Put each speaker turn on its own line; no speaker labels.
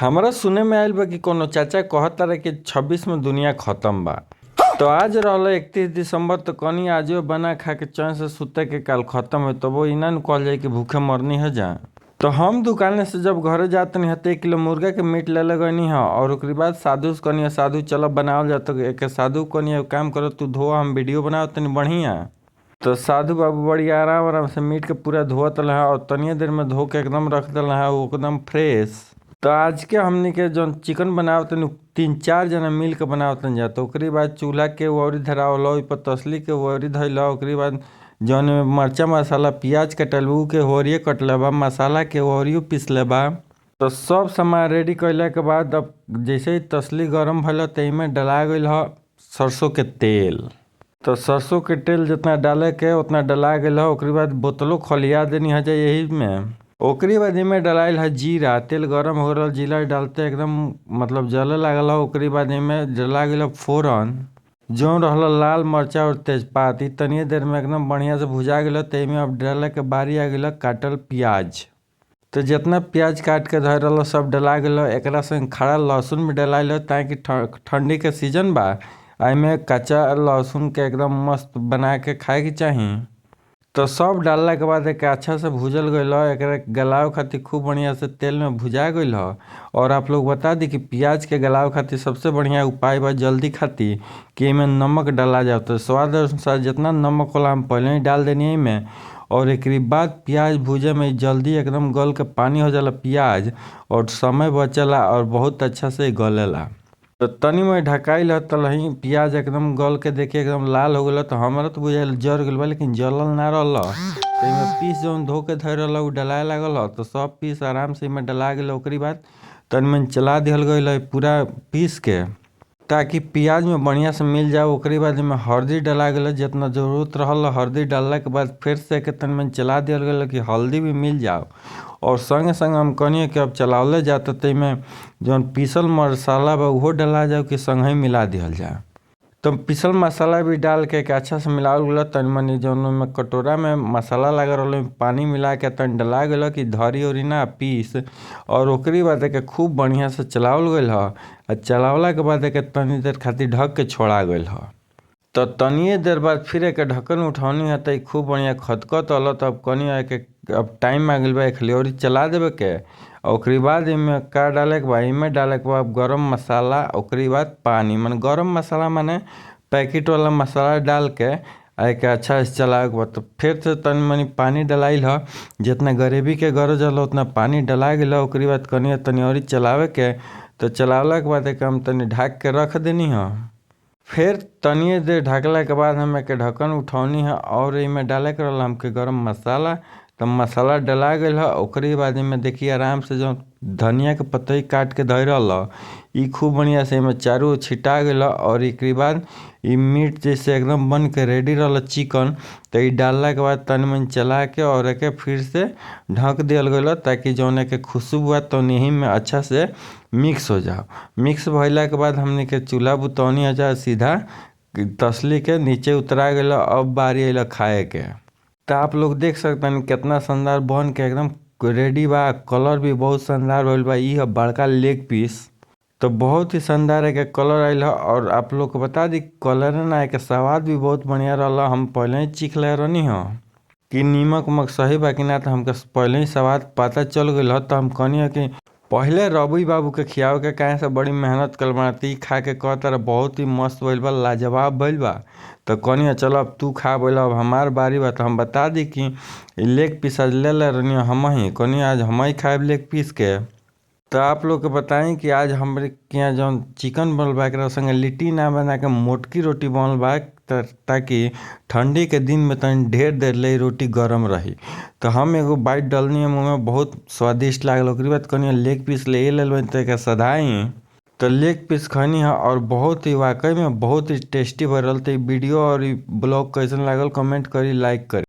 हमरा सुने में आइल बा कि कवनो चाचा कहतारे कि 26 में दुनिया खतम बा। तो आज रहल 31 दिसंबर, तो कनी आजो बना खा के चैन से सुते के काल खत्म हो, तबो इना न कहल जाई कि भूखे मरनी है जा। तो हम दुकान से जब घरे जातनी ह त 1 किलो मुर्गा के मीट ले लगनी ह और ओकरी बाद साधु से कहनी साधु चल बनावल जा। तो एक साधु कहनी काम कर तू धो, हम वीडियो बनाव तनी बढ़िया। तो साधु बाबू बड़ी आराम आराम से मीट के पूरा धोवत रहे और तनिए देर में धो के एकदम रख दिल है एकदम फ्रेश। तो आज के हमनी के जौन चिकन बनावतनी 3-4 जना मिल के बनावतन जा। तो ओकरी बाद चूल्हा के ओरी धरावल, ओइ पर तसली के ओरी धइल। ओकरी बाद जौन मरचा मसाला प्याज कटल उ के ओरिये कटले बा, मसाला के ओरियो पिसले बा। तो सब सामान रेडी कइला के बाद अब जैसे ही तसली गरम भइल त एमे डला गइल ह सरसों के तेल। तो सरसों के तेल जितना डाले के उतना डला गइल ह। ओकरी बाद बोतलो खलिया देनी है जा यही में। ओकरी बाद एमे डलाइल है जीरा। तेल गरम हो रहल, जीरा डालते एकदम मतलब जले लागल ह। ओकरी बाद एमे डला गइल फोरन जौन रहल लाल मरचा और तेजपात। इ तनिए देर में एकदम बढ़िया से भुजा गेल। त एमे अब डाले के बारी आ गेल काटल प्याज। तो जितना प्याज काट के धर रहल सब डला गेल। एकरा संग खड़ा लहसुन भी डलाइल ताकि ठंडी के सीजन बा, एमे कच्चा लहसुन के एकदम मस्त बना के खाए के चाही। तो सब डालला के बाद एक अच्छा से भूजल गइल। एकरा गलावे खातिर खूब बढ़िया से तेल में भुजा गइल। और आप लोग बता दी कि प्याज के गलावे खातिर सबसे बढ़िया उपाय बा जल्दी खातिर कि एमे नमक डाला जाए। तो स्वाद अनुसार जितना नमक होला हम पहले ही डाल देनी एमे। और एकरी बाद प्याज भूजे में जल्दी एकदम गल के पानी हो जाला प्याज और समय बचेला और बहुत अच्छा से गलेला। तो तनी मनी ढकाइल ह तलही प्याज एकदम गल के देखिए एकदम लाल हो गेल। तो हमरा तो बुझाइल जर गेल बा, लेकिन जलल ना रहल। तो एमे पीस जौन धो के धइल रहल उ डलाए लागल ह। तो सब पीस आराम से एमे डला गेल। ओकरी बाद तनी मनी चला दिहल गइल ह पूरा पीस के ताकि प्याज में बढ़िया से मिल जाए। ओकरी बाद एमे हल्दी डला गेल जितना जरूरत रहल। हल्दी डालला के बाद फिर से एके तनी मनी चला दिहल गेल कि हल्दी भी मिल जाओ। और संगे संगे हम कहनी कि अब चलावले जात त एमे जौन पीसल मसाला बा उहो डला जाओ कि संगही मिला दिहल जाए। तो पीसल मसाला भी डाल के एक अच्छा से मिलावल गेल। तनी मनी जौन ओमे कटोरा में मसाला लागल रहल ओमे पानी मिला के तनी डला गेल कि धरी ओरी ना पीस। और ओकरी बाद एके खूब बढ़िया से चलावल गइल ह। आ चलावला के बाद एके तनी देर खातिर ढक के छोड़ा गइल ह। तो तनिए देर बाद फिर एके ढक्कन उठौनी ह त इ खूब बढ़िया खदकत रहल। तब कहनी एके अब टाइम आ गेल बा एक ओरी चला देवे के। ओकरी बाद एमे का डाले के बा, एमे डाले के बा गरम मसाला। ओकरी बाद पानी, माने गरम मसाला माने पैकेट वाला मसाला डाल के आ एके अच्छा से चलावे के बा। तो फिर से तनी मनी पानी डलाइल ह, जितना ग्रेवी के गरज रहल उतना पानी डला गेल। ओकरी बाद कहनी तनी औरी चलावे के। तो चलावला के बाद एके हम तनी ढक के रख देनी ह। फिर तनिए देर ढकला के बाद हम एके ढक्कन उठौनी ह और एमे डाले के रहल हमके गरम मसाला। तो मसाला डला गेल ह। ओकरी बाद एमे देखिए आराम से जौन धनिया के पतई काट के धइल रहल इ खूब बढ़िया से एमे चारू ओर छिटा गेल। और एकरी बाद इ मीट जैसे एकदम बन के रेडी रहल चिकन। तो इ डालला के बाद तनी मनी चला के और एके फिर से ढक दिहल गइल ताकि जौन एके खुशबू बा तौन एही में अच्छा से मिक्स हो जाओ। मिक्स भइला के बाद हमनी के चूल्हा बुतौनी हो जा सीधा तसली के नीचे उतरा गेल। अब बारी अइल खाए के। तो आप लोग देख सकतनी कितना शानदार बन के एकदम रेडी बा। कलर भी बहुत शानदार होइल बा। इ ह बड़का लेग पीस। तो बहुत ही शानदार एके कलर आइल ह। और आप लोग के बता दी कलर ना एके स्वाद भी बहुत बढ़िया रहल। हम पहले ही चीख ले रहनी ह कि नीमक उमक सही बा कि ना, तो हमके पहले ही स्वाद पता चल गेल ह। तो हम कहनी कि पहले रवि बाबू के खियावे के काहे से बड़ी मेहनत कल बा, ती खा के कहता बहुत ही मस्त भइल बा, लाजवाब भइल बा। तो कहनी चल अब तू खा बोल, अब हमार बारी बा। तो हम बता दी कि लेग पीस आज ले ले रहनी हम ही, कहनी आज हम ही खाएब लेग पीस के। तो आप लोग के बताई कि आज हमरे के यहाँ जौन चिकन बनल बा एकरा संगे लिट्टी ना बना के मोटकी रोटी बनल बा ताकि ठंडी के दिन में तनी ढेर देर ले रोटी गरम रही। तो हम एगो बाइट डलनी है मुँह में, बहुत स्वादिष्ट लागल। ओकरी बाद कहनी लेग पीस ले लेल त एके सधाई। तो लेग पीस खैनी है और बहुत ही वाकई में बहुत ही टेस्टी भरल। तो वीडियो और ब्लॉग कैसन लागल कमेंट करी, लाइक करी।